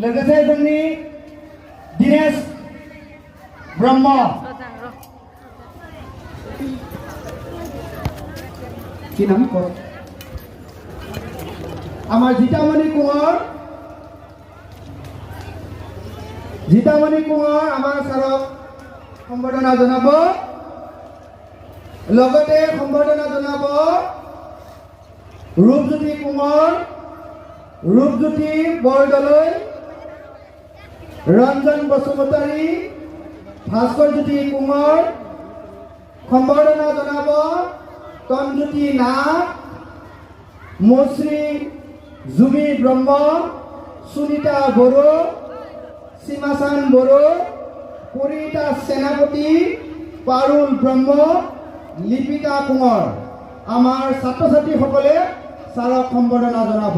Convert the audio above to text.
लोगोसे जोंनि दिनेश ब्रह्म। কি নাম ক? আমাৰ জিতামণি কোঁৱৰ, জিতামণি কোঁৱৰ আমাৰ ছাৰক সম্বৰ্ধনা জনাব। লগতে সম্বৰ্ধনা জনাব ৰূপজ্যোতি কোঁৱৰ, ৰূপজ্যোতি বৰদলৈ, ৰঞ্জন বসুমতাৰী, ভাস্কৰজ্যোতি কোঁৱৰ। সম্বৰ্ধনা জনাব তনজ্যোতি নাথ, মুশ্ৰী জুমি ব্ৰহ্ম, সুনীতা বড়ো, সীমাচান বড়ো, পৰিণীতা সেনাপতি, পাৰুল ব্ৰহ্ম, লিপিকা কোঁৱৰ। আমাৰ ছাত্ৰ ছাত্ৰীসকলে ছাৰক সম্বৰ্ধনা জনাব।